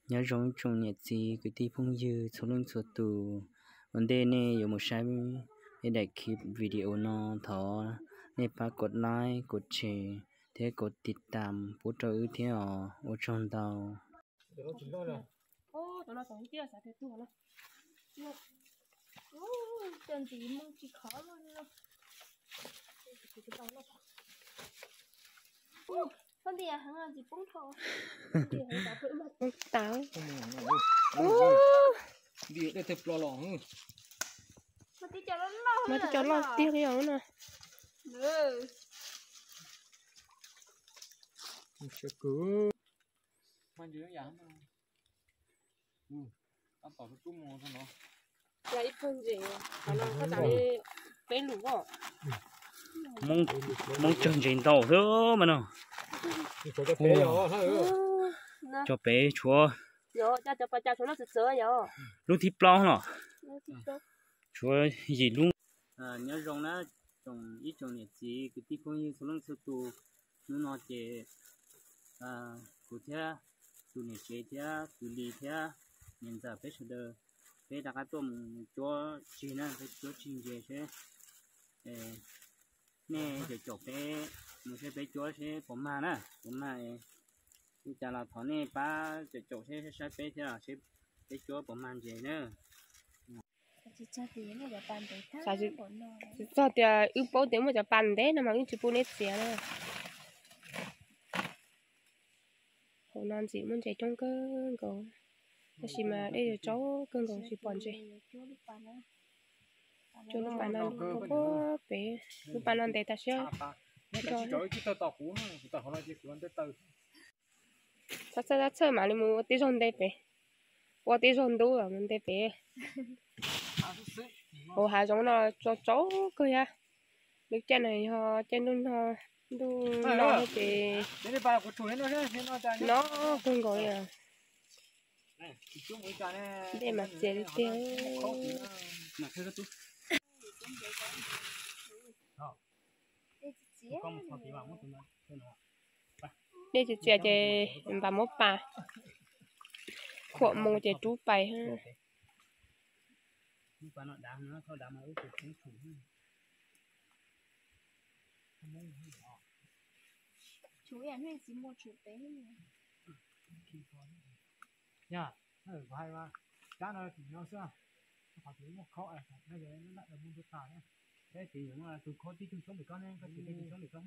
Nyob zoo ib tsoom niam txiv kwv tij phooj ywg txhua leej txhua tus, ua ntej nej yuav mus saib daim clip video no, thov nej pab kov like, kov share thiab kov tiv tam pub rau wb thiab os. Ua tsaug ntau. Mas twb cov loj tiag li os na. Hmoob tsawg ntses ntau xwb mas no. Cov pem tshuav lub thib plaub los, tshuav yim lub. Nyob zoo na, tsoom ib tsoom niam txiv kwv tij phooj ywg txhua leej txhua tus, hnub no ces kuv thiab tus niam tsev thiab kwv Lis thiab niam ntxawm peb sawv daws, peb rov qab tuaj mus cuab tsi na, peb cuab tsi ntses seb nej caum caum peb mus seb peb cuab seb puas mag na, puas mag. Ua cas los thov nej pab caum caum seb saib peb thiab los seb peb cuab puas mag ntses na. Tsis txog tias wb paub tias muaj cov pas ntev no mas wb tsis pub neb txiav na. Hauv no ntxim muaj ntses coob kawg nkaus, tab sis mas dej yuav tsaus kawg nkaus tsis pom ntses. Cuab lub pas no puag pem, lub pas no ntev tas siab. Txhob txhawj, txhob txhawj, mam li mus ua tib zaug nte pem, ua tib zaug ntub mus nte pem. Hauv hav zoov no tsaus tsaus kawg thiab. Lub caij no yog caij ntuj no, ntuj no thiab ces no kawg nkaus li. Dej mas txias tiag tiag. Dej txias txias ces npam muab pas, khuam moo ces rub pais. Yog, kuv hais mas, tsab no tim no xwb, qhov tim muaj khob, mus ntua tas, peb tim tus khob tib tug xyoob pem ko ne, koj tim tib tug xyoob pem ko,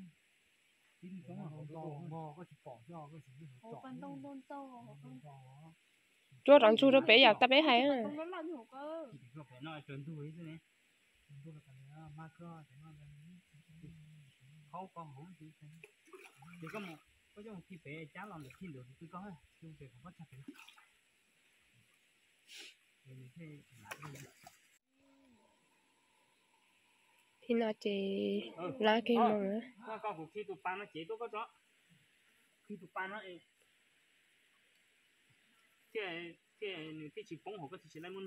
tib tug xyoob hauv ntau, koj tsis pom xwb, koj tsis pom. Cuab rov ntsug rau pem yam tau peb hais. Thib no ces lab kiag moo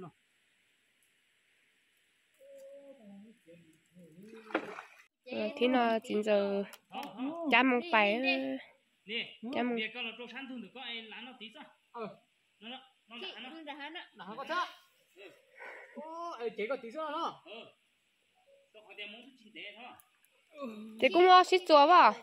na. Thib no txiv ntxawm cab moo pais, cab moo. Ces kuj muaj sib txuas as.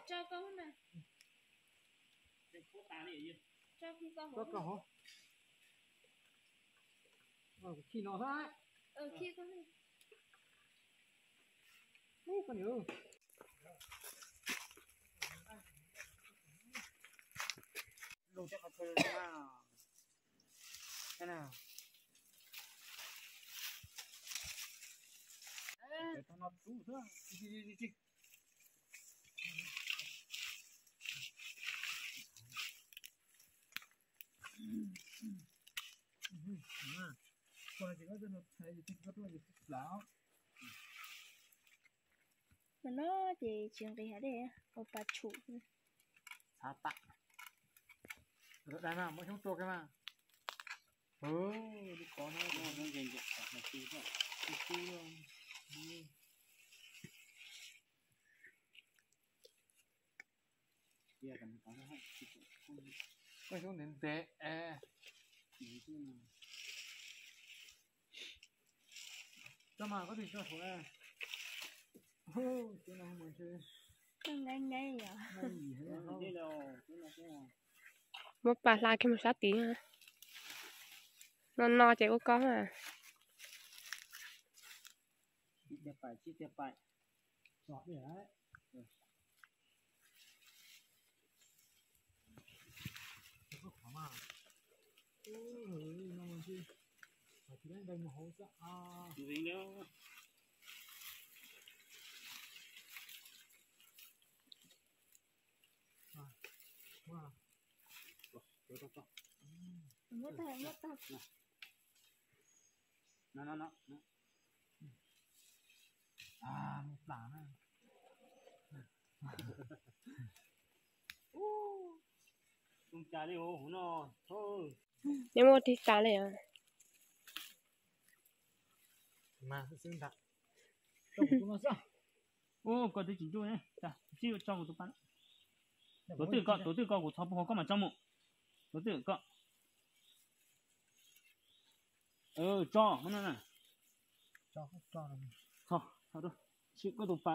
Mas no ces tsis nqis hav dej, ua pa tshum. Txhav tam. Dag na, muab xyoob tua kiag mas. Koj xyoob ntev ntev es. Muab pas hla kiag mus sab tid. No no ces ua koj. Neb muab tig tas li os. Koj twb tsis ntuj, tso kuv tus pa. Tuav twj koj, tuav twj koj, kuv txhos puag hauv koj mam tso mus. Tuav twj koj. Tso, txhos, txhos, sim koj tus pa.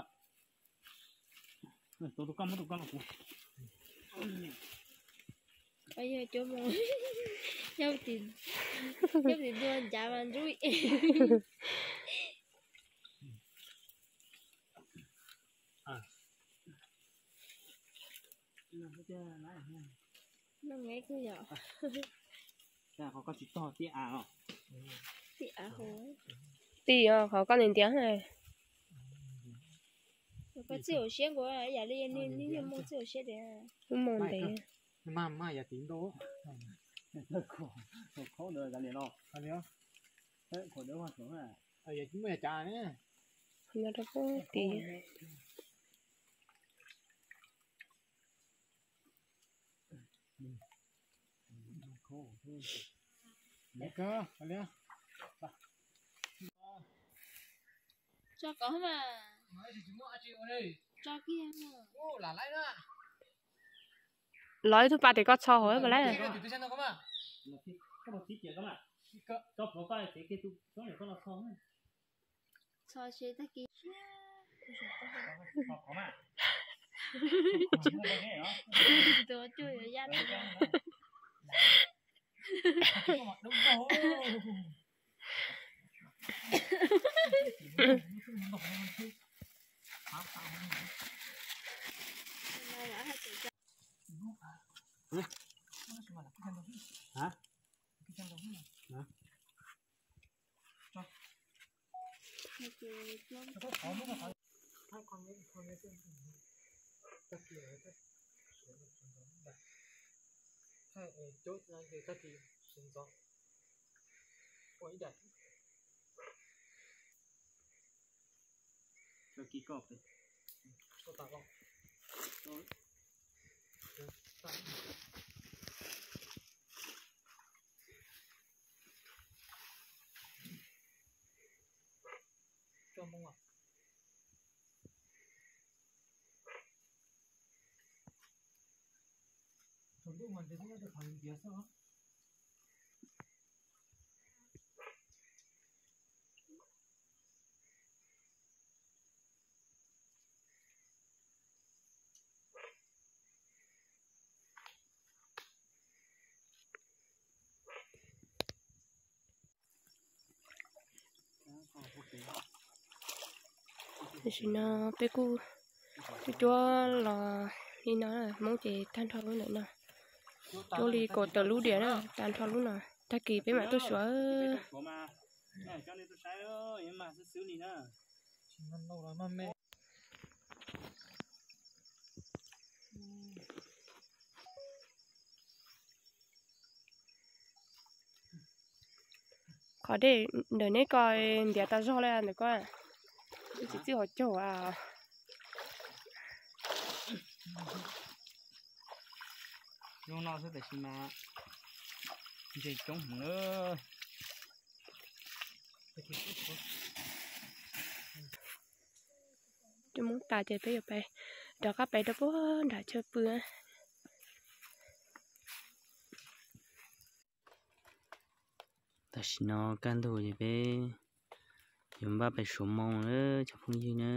Tuav tus koj, muab tus koj los kuv. Yog cov mus, nyob tim dua ncav mas nrub. Koj tsis tog tij av os. Tij av, qhov koj ntiav ntiav. Koj txij hauv siab nkaus, yam li niag muaj txij hauv siab tias. Muaj ntev. Mas mas yam tid ntau. Khaub ntawd kav liam no. Muaj yam cas ne. Nyob rau pem tid. Tso kov mas. Tso kiag. Los ib tug pa tes koj txho hauv mas lawm. Txho tsev tag kis. Tus cuag yuav yaj tag. Tam sim no peb kuj cuab cuab los li no, Hmoob ces tag nrho lub ntawm no. Cuab li kaum tawm lub diam na, tag nrho lub no. Tag kis peb mam tuaj suav. Qhov dej ntawm neb ko ntiav tas zog li ntawm ko, tsis txij hauv caug a. Zoo no xwb tiam sis mas ntses coob heev lawm. Cov Hmoob tas ces peb yuav pais rov qab pais rau puag nram chaw pw. Tam sim no kaj ntug ces peb yuav npaj pem suav moo lawm cov phooj ywg na.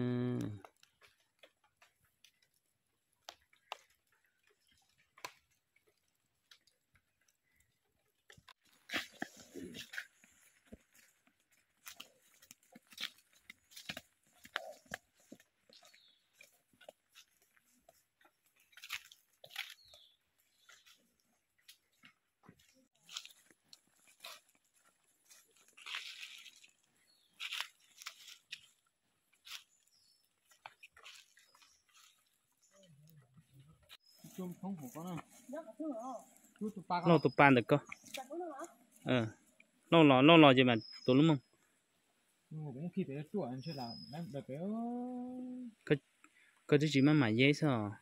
Lauj tus pa ntawm koj. Lauj los, lauj los ces mam tua lub mooj. Koj twb tsis maj mam yeb xwb os.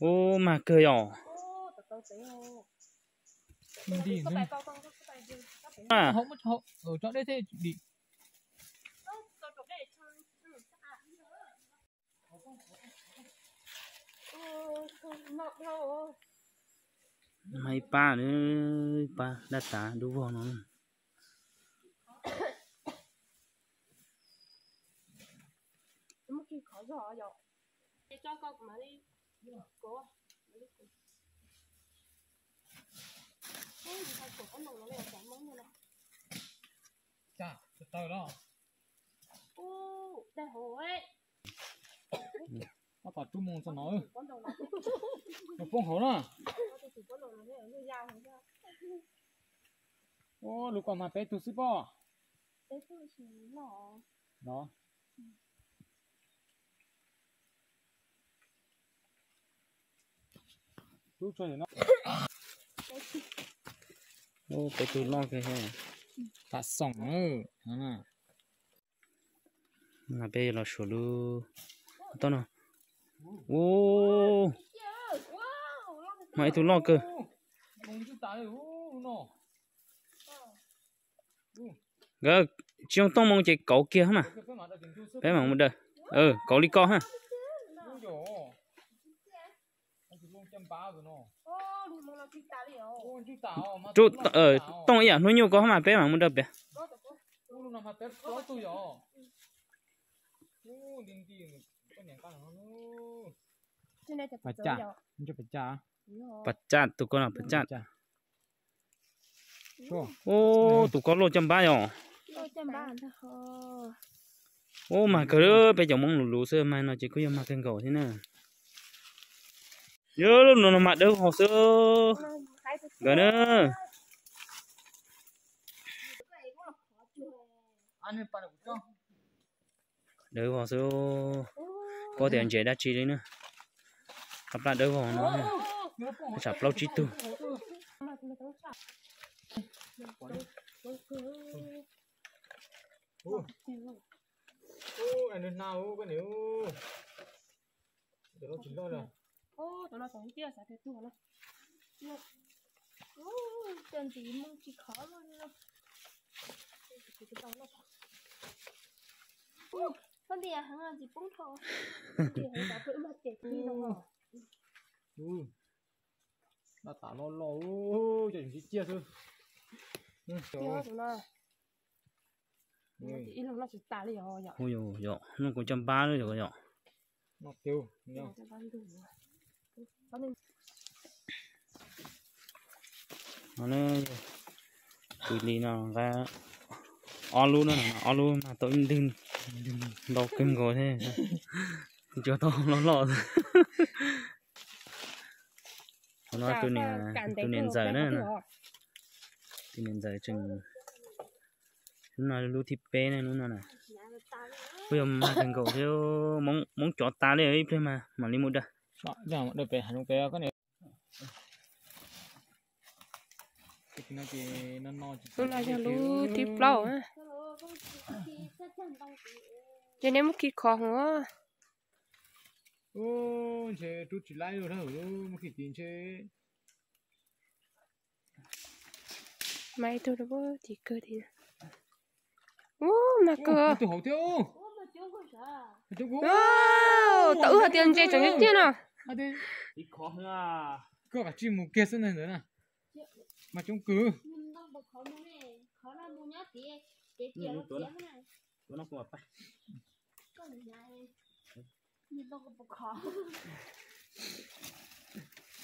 Ub, mag kawg yom. Mag ib pab, ib pab dab tav dub vog no. Ub, dej hauv. Tab tom rub moo txog no, nws poob hauv na. Ub, lub ko mag peb tug xwb pob. No. Ub, peb tug loj kawg. Tam xoom. Peb los suav lub toj no. Ub, mag ib tug loj kawg. Nkawd tsis zoo tooj moo ces kauv kiag mas. Peb mam mus daws. Kauv li ko ha. Tooj ib yam hnub nyuj ko mas peb mam mus daws pem. Pas caj, tus ko no pas caj. Ub, tus ko loj caj npab yom. Ub, mag kawg, peb cov Hmoob luv luv xwb mas no ces kuj yog mag kawg nkaus thiab na. Yog lub no no mas dawb vog xwb. Nkawd na. Dawb vog xwb. Koj tias ntses dab tsi li na. Qab plab dawb vog no, tsam plaub tsib tug. Dab tas loj loj, cov tseem ciaj ciaj xwb. Yog, noj kuv caj npab lawm yom. Tus li no nqa ob lub no, ob lub mas tau ib ntwg ntau kawg nkaus thiab. Cua tau loj loj. Qhov no tus niam ntxawm na, tus niam ntxawm tseem, lub no lub thib peb ne, lub no na. Kuj yog mag kawg nkaus thiab, Hmoob cov tas li ib pliag mas mam li mus daws. Lub no yog lub thib plaub. Ces neb muab khi khov hov. Ntshe rub tsis laib lawm, muab khi tid ntshe. Mas ib tug rau tim kawg tid. Ub, Mas kawg. Tus hauv thiab. Tau wb hais tias ntses tseem tiag tiag no. Koj kav tsij mus kiag xwb ntawd na. Mas coob kawg.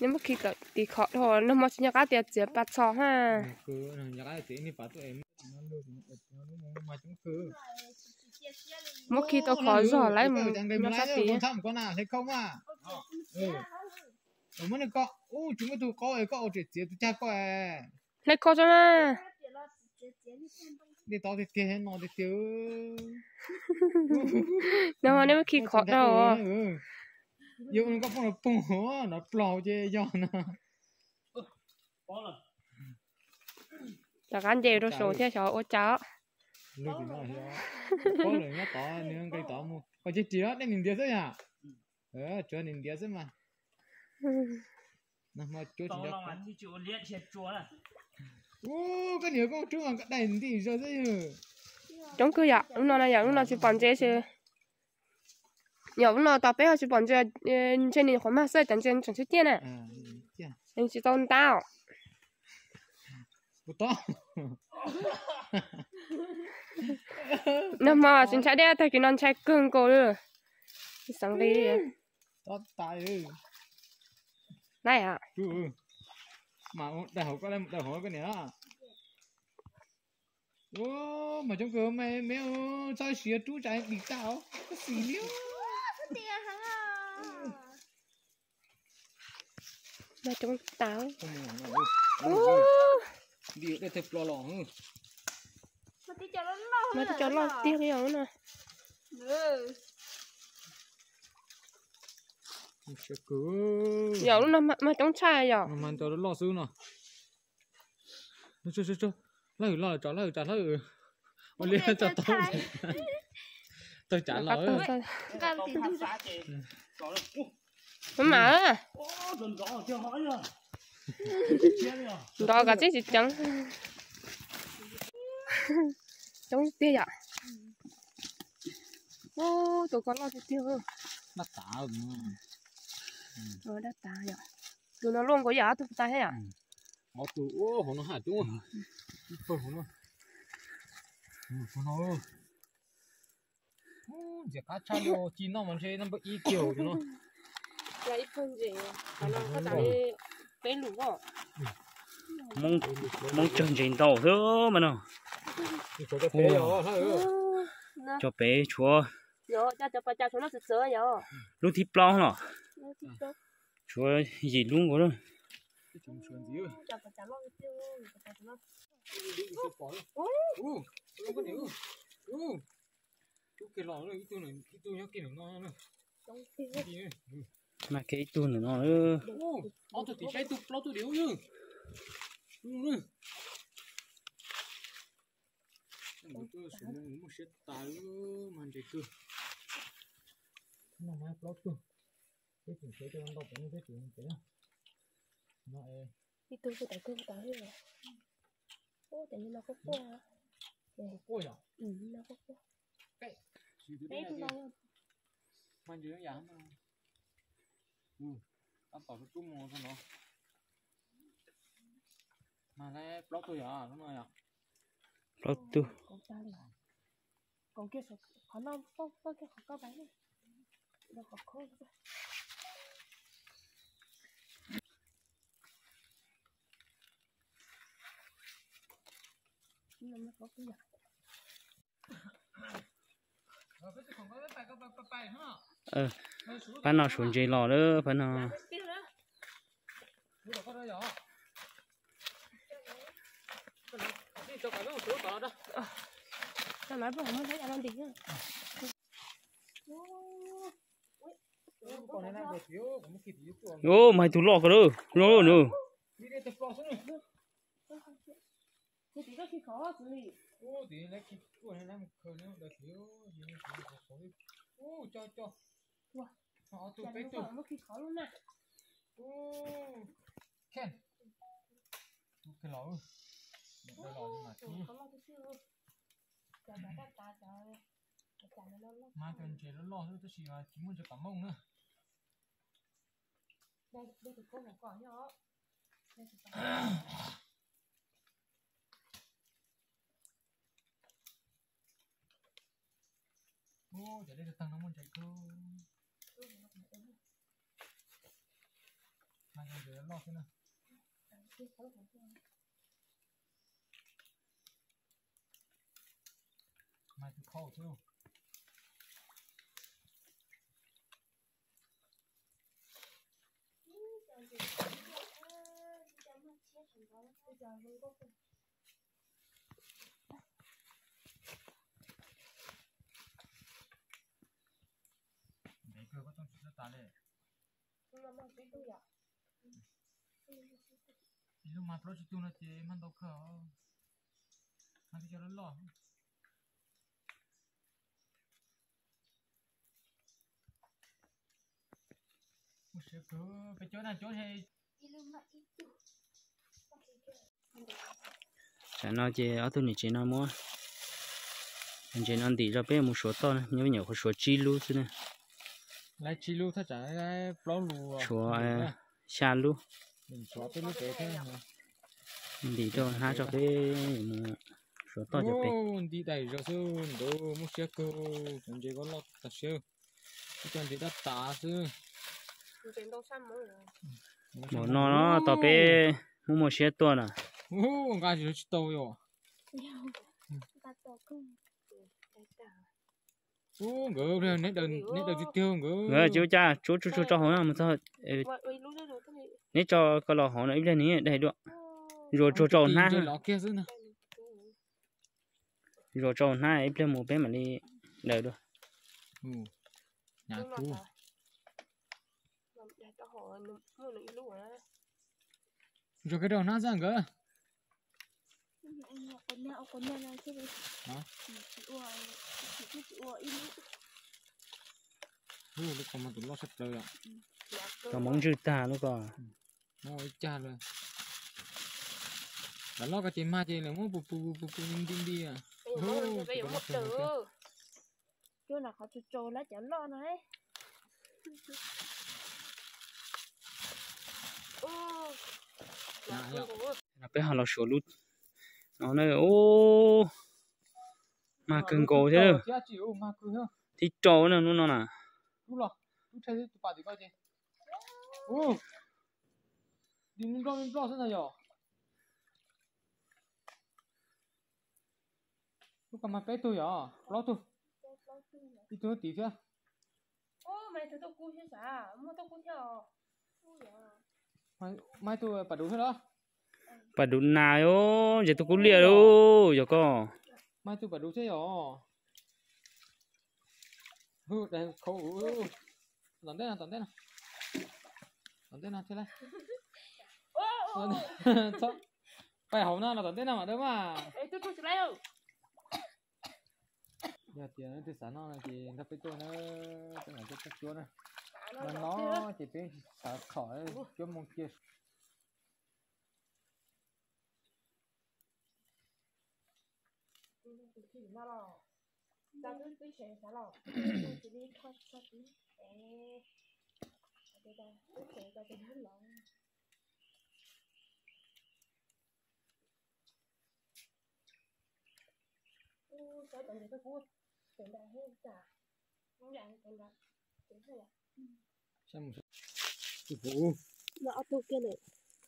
Neb muab khi tim khov dhau, nag hmo tsis nco qab tias txiav pas txhos ha. Muab khi tau khov zog lawm mus nyob sab tid. Hle khov tso na. Nag hmo neb muab khi khov dhau. Rov qab nce rau saum thiab xyov ua cas. Koj cia ris dej nim ntiav xwb yom. Tsuav nim ntiav xwb mas. Koj niam koj rub mas koj daig nti zog xwb. Coob kawg yom, lub no na yom, lub no tsis pom ntses xwb. Yog lub no tos peb ho tsis pom ntses, ntshe nws nyuam qhuav mag xwb, cov ntses tseem tshiab tiag na. Nws tsis tau ntab. Nag hmo tsis ntshai dej, tag kis no ntshai kawg nkaus li. Tsis xeev nqi li. Laj a. Mas daig hauv koj, daig hauv koj niam. Mas coob kawg me me, txhob siav rub tsam dim tag os, koj xis li. Mas coob tas. Nti dej tawg plo los. Mas twb cov loj tiag li os no. Yog lub no mas coob tshaj yom. Mas cov loj xwb no. Lawv loj tso lawv tso lawv. Ua li tso tau. Tawg tsav los. Maj mam. Nrov kom tib tsis ceev. Coob tiag yom. Tus ko loj tiag tiag. Dab tas yom. Tus no luaj nkaus yam ob tug tas thiab yom. Ob tug hauv no haj coob. Ib pawg hauv no. Ntxim qab tshaj li ci noj mas ntshe noj npawb ib kiag no. Ib pawg ntses, qhov no koj tas li peb lus os. Hmoob tsawg ntses ntau xwb mas no. Cov pem tshuav lub thib plaub no. Tshuav yim lub nkaus. Mas kiag ib tug ntawm no. Ob tug tim saib ib tug plaub tug diam. Muaj siab tas, mas ntses kawg. Plaub tug. Peb tseem tsev coj ntau pem no peb tseem pem no. Ib tug puag tas twg tas li. Ub, ces no quaj quaj. Quaj yom? No quaj quaj. Peb tug ntau. Mas ntses yam no. Tab tom rub mus no. Mas plaub tug yom, lub no yom. Plaub tug. Pab no suav ntses los lawm pab no. Ub, mas tus loj ko lawm no. Mas cov ntses loj loj xwb tab sis tsis muaj ntses pam mooj na. Ub, cov dej tag no muaj ntses kawg. Mas cov ntses loj xwb na. Mas tus khau xwb. Ntev kawg koj tau tsis txawj tas li. Ib lub mas plaub tsib tug no ces mas ntau kawg. Mas twb cov loj loj. Mus siab kawg, peb cov na cov. Tam no ces ob tug niam tsev no muab ntses no ntim rau peb mus suav toj na, nyob nyuam qhuav suav tsib lub xwb na. Suav xya lub. Ntim rau hnab tso peb mus suav toj cov pem. Ntim daim zog xwb ntawd muaj siab kawg, cov ntses ko loj tas siab. Ib co ntses dab tas xwb. Npaum no no tos peb muaj muaj siab tuaj na. Nqa tsis tau yom. Ub, nkawd neb daws tiag tiag nkawd. Tsis ua cas, tsuag tsuag tsuag tso hauv no mus txog. Neb tso ko los hauv no ib pliag neb daig dua. Zuas tsuag tso hauv hnab. Zuas tso hauv hnab ib pliag mus peb mam li daws dua. Zuas kiag rau hauv hnab xwb nkawd. Lub ko mas tus loj sab plaws yom. Tus hmoov ntswj tag lub ko. Ib cag lawm. Lam loj ko ces mag ces lawv muab pus pus pus pus nti nti. Cuab no qhov tsaus tsaus lawm cov loj no. Peb ho los suav lub no na. Ub, mag kawg nkaus thiab. Thib rau na lub no na. Lub ko mag peb tug yom, plaub tug, ib tug tid thiab. Mas ib tug pas duv thiab los? Pas duv nas os, ntshe tus kub liaj lauj yog koj. Mas ib tug pas duv thiab yom. Tom ntej no, tom ntej no, tom ntej no thiab lauj. Pais hauv no los tom ntej no mas dawb mas. Yog tias leej twg xav noj no ces nrog peb tuaj na, peb mam coj tuaj cuab na. No no ces peb tsis xav txhom, cuab moo cia.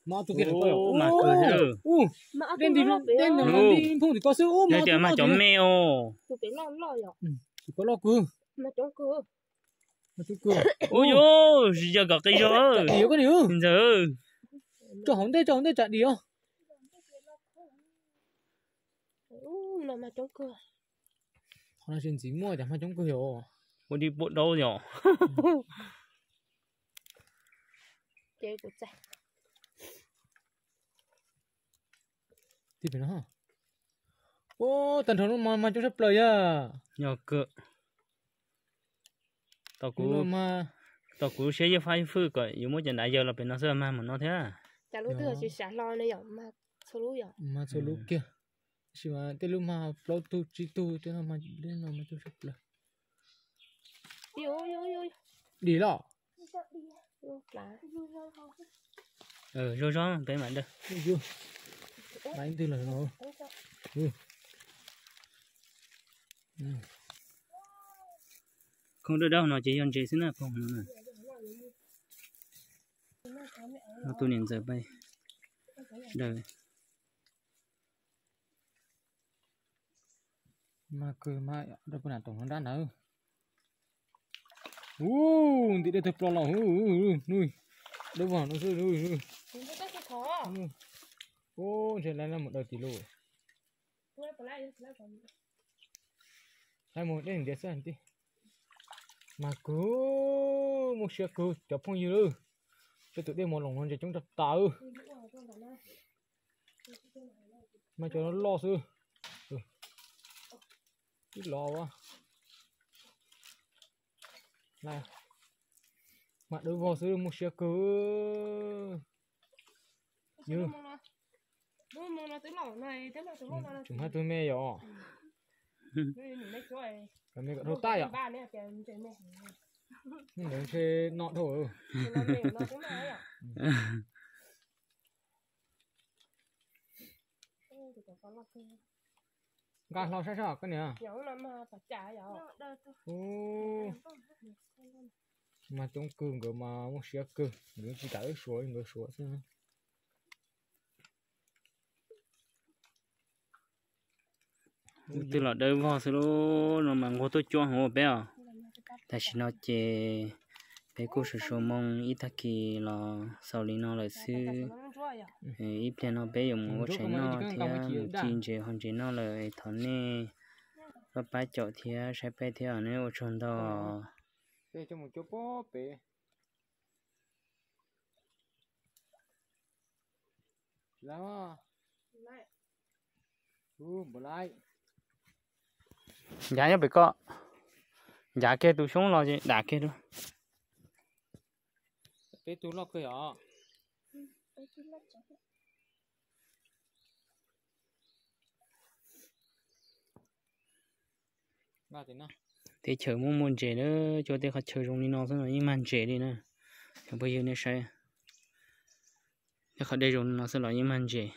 Mas ob tug kiag lawm. Mas kawg thiab. Ub, dej nti nphooj tim ko xwb ub, mas tias mas cov me os. Tus pem loj loj yom. Tus ko loj kawg. Mas coob kawg. Ub yus, yog kom qis zog. Ntxawg. Tso hauv ntej, tso hauv ntej tsam dim os. Mas coob kawg. Qhov no tsis ntxiv muaj cas mas coob kawg yom. Ua dib pua daub yom. Ub, tag nrho lub mas mas coob sab plaws yog. Yog kawg. Tau kuv siab yeej fab yeej fwj kom yuav muab cov ntav yawg los pem no xwb mas mus no thiab. Cas lub twg tsis sav hlo ne yom, mas txhua lub kiag. Tab sis mas tej lub mag plaub tug tsib tug, tej no mas, tej no mas tug sab plaws. Dim los? Zoo zoo peb mam dawj. Ib ntwg los no. Khoob dawb dawb no ces yog ntses xwb na pog no. Tus niam ntxawm peb dawj. Mag kawg mas, dawb pag nam toom no dab ntawd. Ub, ntim dej tawg plho los, hnub dawb vog no xwb. Ub, ntshe lawv mus daws tim lus. Lawv mus dej ntiav xwb. Mag kawg, muaj siab kawg cov phooj ywg. Tej tus dej mos loos no ntses coob tag tag. Mag cov no loj xwb. Ib los, mag dawb vog xwb muaj siab kawg. Yog, tsis mag tug me yom. Me kom dhau tab yom. Ntawd ntshe no dhau. Nqa hlo saib saib koj niam. Ub, mag coob kawg, nkawd mas muaj siab kawg, nkawd tsis kam wb suav, nkawd suav xwb. Twb los dawb vog xwb lub no mas nquag tuaj cuab hauv peb os. Tam sim no ces peb kuj suav suav moo ib tag kis los xaus li no lawm xwb. Ib pliag no peb yuav mus ua tshais noj thiab mus ci ntses haus ntses noj lawm. Thov nej pab pab caum thiab saib peb thiab, nej ua tsaug ntau. Ncav nyob pem ko, ncav kiag tus xyoob los ces dam kiag rau. Peb tug loj kawg yom. Teb chaws muaj muaj ntses na, cua tej qhov chaw zoo li no xwb los yeej mag ntses li na. Cov phooj ywg nej saib, tej qhov dej zoo li no xwb los yeej mag ntses.